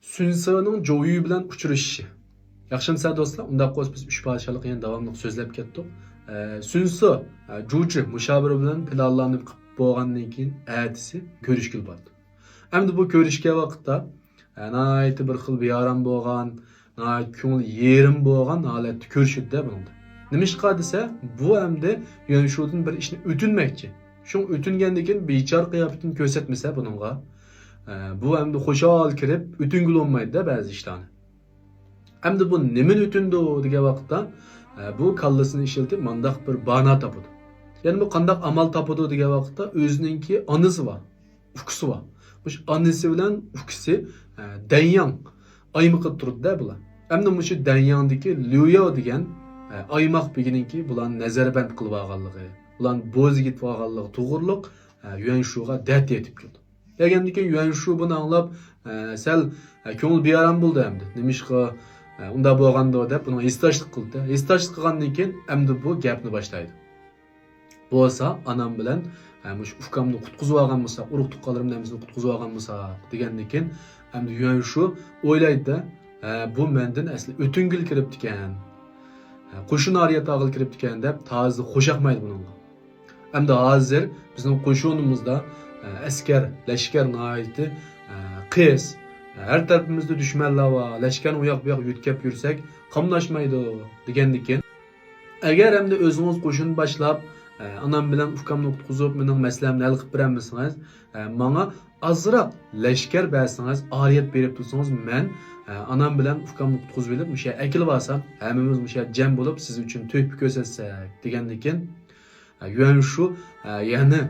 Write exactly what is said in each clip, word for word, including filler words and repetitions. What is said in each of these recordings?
سۈنسېنىڭ جوۋيۈ بىلەن ئۇچرىشىشى. ياخشىمۇسىلەر دوستلار؟ ئۇنداق بولسا بىز ئۈچ پادىشاھلىقنى يەنە داۋاملىق سۆزلەپ كەتتۇق. ئە، سۈنسې، ئە، جۇچى مۇشاۋىرى بىلەن پىلانلارنى قىلىپ بولغاندىن كېيىن ئەتىسى كۆرۈشكىلى بارىدۇ. ئەمدى بۇ كۆرۈشكەن ۋاقىتتا، ئە، ناھايىتى بىر خىل بىئارام بولغان، ناھايىتى كۆڭلى يېرىم بولغان ھالەتتە كۆرۈشىدۇ-دە بۇنىڭدا. نېمىشقا دېسە، بۇ ئەمدى يۈەنشۇدىن بىر ئىشنى ئۆتۈنمەكچى. شۇڭا ئۆتۈنگەندىن كېيىن بىچارە قىياپىتىنى كۆرسەتمىسە بۇنىڭغا، ئە، بۇ ئەمدى خۇشال كىرىپ ئۆتۈنگىلى بولمايدۇ-دە بەزى ئىشلارنى. ئەمدى بۇ نېمىنى ئۆتۈندۇ دېگەن ۋاقىتتا، ئە، بۇ كاللىسىنى ئىشلىتىپ مانداق بىر بانا تاپىدۇ. يەنە بۇ قانداق ئامال تاپىدۇ دېگەن ۋاقىتتا ئۆزىنىڭكى ئانىسى بار، ئۇكىسى بار. مۇشۇ ئانىسى بىلەن ئۇكىسى، ئە، دەنياڭ ئايمىقىدا تۇرىدۇ-دە بۇلار. ئەمدى مۇشۇ دەنياڭدىكى ليۇياۋ دېگەن، ئە، ئايماق بېگىنىڭكى بۇلارنى نەزەربەند قىلىۋالغانلىقى، بۇلارنى بوزىگىتىۋالغانلىقى توغرۇلۇق، ئە، يۈەنشۇغا دەرد ئېيتىپ كېلىدۇ. دېگەندىن كېيىن يۈەنشۇ بۇنى ئاڭلاپ، ئە، سەل، ئە، كۆڭلى بىئارام بولدى ئەمدى. نېمىشقا، ئە، ئۇنداق بولغاندۇ دەپ بۇنىڭغا ھېسداشلىق قىلدى. ھېسداشلىق قىلغاندىن كېيىن ئەمدى بۇ گەپنى باشلايدۇ. بولسا ئانام بىلەن، ئە، مۇشۇ ئۇكامنى قۇتقۇزۇۋالغان بولساق، ئۇرۇق تۇغقانلىرىمنىڭ ھەممىسىنى قۇتقۇزۇۋالغان بولساق دېگەندىن كېيىن ئەمدى يۈەنشۇ ئويلايدۇ-دە، ھە، بۇ مەندىن ئەسلى ئۆتۈنگىلى كىرىپتىكەن. ھە، قوشۇن ئارىيەت ئاغىلى كىرىپتىكەن دەپ تازا خۇشياقمايدۇ بۇنىڭغا. ئەمدى ھازىر بىزنىڭ قوشۇنىمىزدا، ئە، ئەسكەر، لەشكەر ناھايىتى، ئە، قىس. ھەر تەرىپىمىزدە دۈشمەنلەر بار. لەشكەرنى ئۇياق-بۇياق يۆتكەپ يۈرسەك قاملاشمايدۇ، دېگەندىكىن، ئەگەر ئەمدى ئۆزىڭىز قوشۇن باشلاپ، ئە، ئانام بىلەن ئۇكامنى قۇتقۇزۇپ، مېنىڭ مەسىلەمنى ھەل قىلىپ بېرەلمىسىڭىز، ئە، ماڭا ئازراق لەشكەر بەرسىڭىز، ئارىيەت بېرىپ تۇرسىڭىز، مەن، ئە، ئانام بىلەن ئۇكامنى قۇتقۇزۇپ ئېلىپ، مۇشۇ يەرگە ئەكېلىۋالسام، ھەممىمىز مۇشۇ يەردە جەم بولۇپ، سىز ئۈچۈن تۆھپە كۆرسەتسەك، دېگەندىكىن، يۈەنشۇ، ئە، يەنە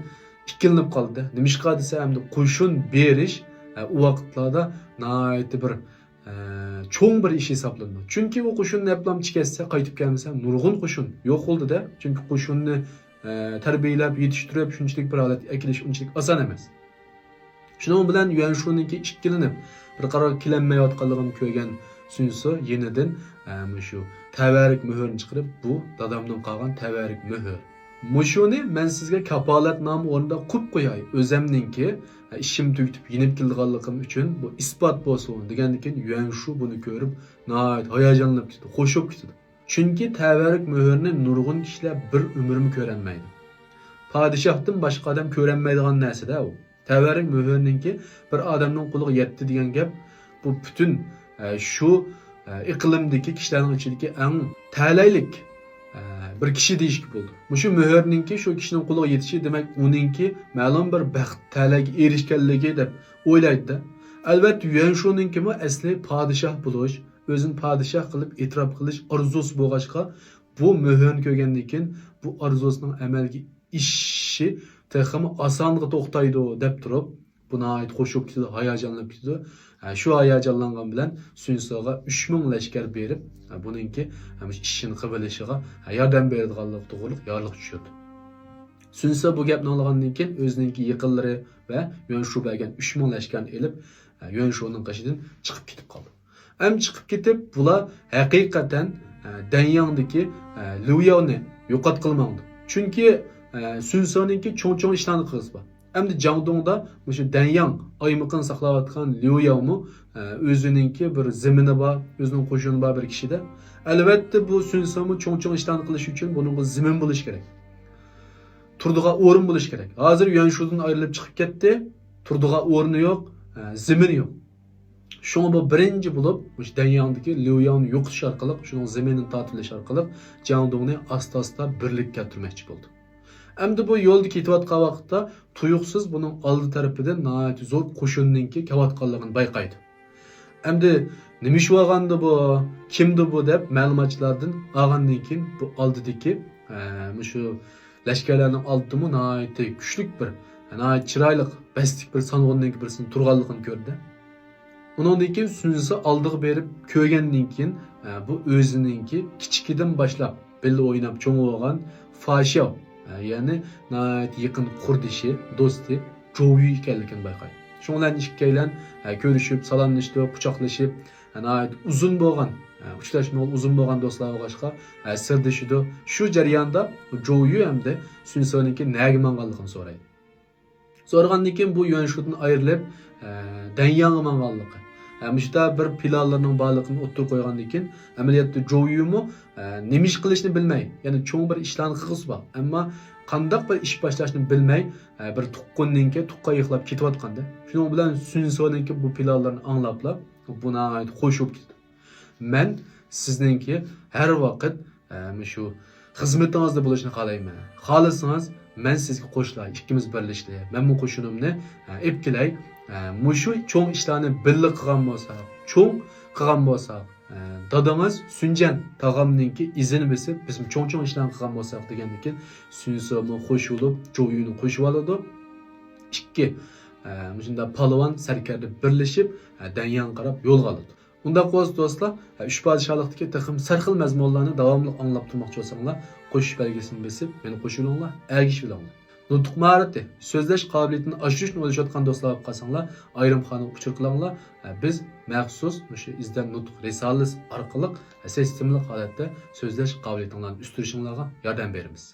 ئىككىلىنىپ قالدى. نېمىشقا دېسە، ئەمدى قوشۇن بېرىش، ئە، ئۇ ۋاقىتلاردا ناھايىتى بىر، ئە، چوڭ بىر ئىش ھېسابلىنىدۇ. چۈنكى ئۇ قوشۇننى ئەپلامچى كەتسە، قايتىپ كەلمىسە، نۇرغۇن قوشۇن يوق بولدى-دە. چۈنكى قوشۇننى، ئە، تەربىيەلەپ، يېتىشتۈرۈپ، شۇنچىلىك بىر ھالەتكە ئەكېلىش ئۇنچىلىك ئاسان ئەمەس. شۇنىڭ بىلەن يۈەنشۇنىڭكى ئىككىلىنىپ، بىر قارارغا كېلەلمەيۋاتقانلىقىنى كۆرگەن سۈنسو يېنىدىن، ئە، مۇشۇ تەۋەررۈك مۆھۈرنى چىقىرىپ، بۇ دادامدىن قالغان تەۋەررۈك مۆھۈر. مۇشۇنى مەن سىزگە كاپالەتنامە ئورنىدا قويۇپ قوياي. ئۆزەمنىڭكى، ئە، ئىشىمنى تۈگىتىپ يېنىپ كېلىدىغانلىقىم ئۈچۈن بۇ ئىسپات بولسۇن، دېگەندىن كېيىن يۈەنشۇ بۇنى كۆرۈپ ناھايىتى ھاياجانلىنىپ كېتىدۇ، خوش بولۇپ كېتىدۇ. چۈنكى تەۋەررۈك مۆھۈرنى نۇرغۇن كىشىلەر بىر ئۆمرىمۇ كۆرەلمەيدۇ. پادىشاھتىن باشقا ئادەم كۆرەلمەيدىغان نەرسە-دە ئۇ. تەۋەررۈك مۆھۈرنىڭكى بىر ئادەمنىڭ قولىغا يەتتى دېگەن گەپ، بۇ پۈتۈن، ئە، شۇ، ئە، ئىقلىمدىكى كىشىلەرنىڭ ئىچىدىكى ئەڭ تەلەيلىك، ئە، بىر كىشى دېيىشكە بولىدۇ. مۇشۇ مۆھۈرنىڭكى شۇ كىشىنىڭ قولىغا يېتىشى، دېمەك، ئۇنىڭكى مەلۇم بىر بەخت، تەلەيگە ئېرىشكەنلىكى دەپ ئويلايدۇ-دە. ئەلۋەتتە، يۈەنشۇنىڭكىمۇ ئەسلى پادىشاھ بولۇش، ئۆزىنى پادىشاھ قىلىپ ئېتىراپ قىلىش ئارزۇسى بولغاچقا، بۇ مۆھۈرنى كۆرگەندىن كېيىن بۇ ئارزۇسىنىڭ ئەمەلگە ئېشىشى تېخىمۇ ئاسانغا توختايدۇ دەپ تۇرۇپ، بۇ ناھايىتى خوش بولۇپ كېتىدۇ، ھاياجانلىنىپ كېتىدۇ. ھە، شۇ ھاياجانلانغان بىلەن سۈنسىغا ئۈچ مىڭ لەشكەر بېرىپ، ھە، بۇنىڭكى، ھە، مۇشۇ ئىشىنى قىلىۋېلىشىغا، ھە، ياردەم بېرىدىغانلىقى توغرۇلۇق يارلىق چۈشۈرىدۇ. سۈنسە بۇ گەپنى ئاڭلىغاندىن كېيىن ئۆزىنىڭكى يېقىنلىرى ۋە يۈەنشۇ بەرگەن ئۈچ مىڭ لەشكەرنى ئېلىپ، ھە، يۈەنشۇنىڭ قېشىدىن چىقىپ كېتىپ قالىدۇ. ئەمدى چىقىپ كېتىپ، بۇلار ھەقىقەتەن، ئە، دەنياڭدىكى، ئە، ليۇياۋنى يوقاتقىلى ماڭىدۇ. چۈنكى، ئە، سۈنسېنىڭكى چوڭ-چوڭ ئىشلارنى قىلغۇسى بار. ئەمدى جاڭدۇڭدا مۇشۇ دەنياڭ ئايمىقىنى ساقلاۋاتقان ليۇياۋمۇ، ئە، ئۆزىنىڭكى بىر زېمىنى بار، ئۆزىنىڭ قوشۇنى بار بىر كىشىدە. ئەلۋەتتە، بۇ سۈنسېمۇ چوڭ-چوڭ ئىشلارنى قىلىش ئۈچۈن بۇنىڭغا زېمىن بولۇشى كېرەك. تۇرىدىغان ئورۇن بولۇشى كېرەك. ھازىر يۈەنشۇدىن ئايرىلىپ چىقىپ كەتتى. تۇرىدىغان ئورنى يوق، ئە، زېمىنى يوق. شۇڭا بۇ بىرىنچى بولۇپ مۇشۇ دەنياڭدىكى ليۇياۋنى يوقىتىش ئارقىلىق، شۇنىڭ زېمىنىنى تارتىۋېلىش ئارقىلىق جاڭدۇڭنى ئاستا-ئاستا بىرلىككە كەلتۈرمەكچى بولدى. ئەمدى بۇ يولدا كېتىۋاتقان ۋاقىتتا تۇيۇقسىز بۇنىڭ ئالدى تەرىپىدىن ناھايىتى زور قوشۇننىڭكى كېلىۋاتقانلىقىنى بايقايدۇ. ئەمدى نېمە ئىش بولغاندۇ بۇ، كىمدۇ بۇ دەپ مەلۇماتچىلاردىن ئالغاندىن كېيىن بۇ ئالدىدىكى، ئە، مۇشۇ لەشكەرلەرنىڭ ئالدىدىمۇ ناھايىتى كۈچلۈك بىر، ناھايىتى چىرايلىق، بەستلىك بىر سانغۇننىڭكى بىرسىنىڭ تۇرغانلىقىنى كۆردى. ئۇنىڭدىن كېيىن سۈنسى ئالدىغا بېرىپ كۆرگەندىن كېيىن، ئە، بۇ ئۆزىنىڭكى كىچىكىدىن باشلاپ بىللە ئويناپ چوڭ بولغان فاشياۋ، ئە، يەنى ناھايىتى يېقىن قۇردىشى، دوستى جوۋيۈ ئىكەنلىكىنى بايقايدۇ. شۇنىڭ بىلەن ئىككىيلەن، ئە، كۆرۈشۈپ، سالاملىشىپ، قۇچاقلىشىپ، ئە، ناھايىتى ئۇزۇن بولغان، ئە، ئۇچراشمىغىلى ئۇزۇن بولغان دوستلار بولغاچقا، ئە، سىردىشىدۇ. شۇ جەرياندا جوۋيۈ ئەمدى سۈنسىنىڭكى نەگە ماڭغانلىقىنى سورايدۇ. سورىغاندىن كېيىن بۇ يۈەنشۇدىن ئايرىلىپ، ئە، دەنياڭغا ماڭغانلىقى، ھە، مۇشۇنداق بىر پىلانلىرىنىڭ بارلىقىنى ئوتتۇرىغا قويغاندىن كېيىن، ئەمەلىيەتتە جوۋيۈمۇ، ھە، نېمە ئىش قىلىشنى بىلمەي، يەنى چوڭ بىر ئىشلارنى قىلغۇسى بار، ئەمما قانداق بىر ئىش باشلاشنى بىلمەي، ھە، بىر تۇغقىنىنىڭكى تۇغقان يىقلاپ كېتىۋاتقاندا، شۇنىڭ بىلەن سۈنسونىڭكى بۇ پىلانلىرىنى ئاڭلاپلا، بۇ ناھايىتى خوش بولۇپ كېتىدۇ. مەن سىزنىڭكى ھەر ۋاقىت، ئە، مۇشۇ خىزمىتىڭىزدە بولۇشنى خالايمەن. خالىسىڭىز، مەن سىزگە قوشۇلاي، ئىككىمىز بىرلىشىلى. مەنمۇ قوشۇنۇمنى، ئە، ئېلىپ كېلەي. ئە، مۇشۇ چوڭ ئىشلارنى بىللە قىلغان بولساق، چوڭ قىلغان بولساق، ئە، دادىڭىز سۈنجەن تاغامنىڭكى ئىزىنى بېسىپ، بىزمۇ چوڭ-چوڭ ئىشلارنى قىلغان بولساق دېگەندىكىن، سۈنسېمۇ خوش بولۇپ، جوۋيۈنى قوشۇۋالىدۇ. ئىككى، ئە، مۇشۇنداق پالۋان سەركەردە بىرلىشىپ، ئە، دەنياڭغا قاراپ يولغا ئالىدۇ. ئۇنداق بولسا دوستلار، ئۈچ پادىشاھلىقتىكى تېخىمۇ سەرخىل مەزمۇنلارنى داۋاملىق ئاڭلاپ تۇرماقچى بولساڭلار، قوشۇش بەلگىسىنى بېسىپ مېنى قوشۇۋېلىڭلار، ئەگىشىۋېلىڭلار. نۇتۇق ماھارىتى، سۆزلەش قابىلىيىتىنى ئاشۇرۇشنى ئويلىشىۋاتقان دوستلار بولۇپ قالساڭلار، ئايرىم خانىغا ئۇچۇر قىلىڭلار. بىز مەخسۇس مۇشۇ ئىزدەن نۇتۇق رىسالىسى ئارقىلىق سىستېمىلىق ھالەتتە سۆزلەش قابىلىيىتىڭلارنى ئۆستۈرۈشۈڭلارغا ياردەم بېرىمىز.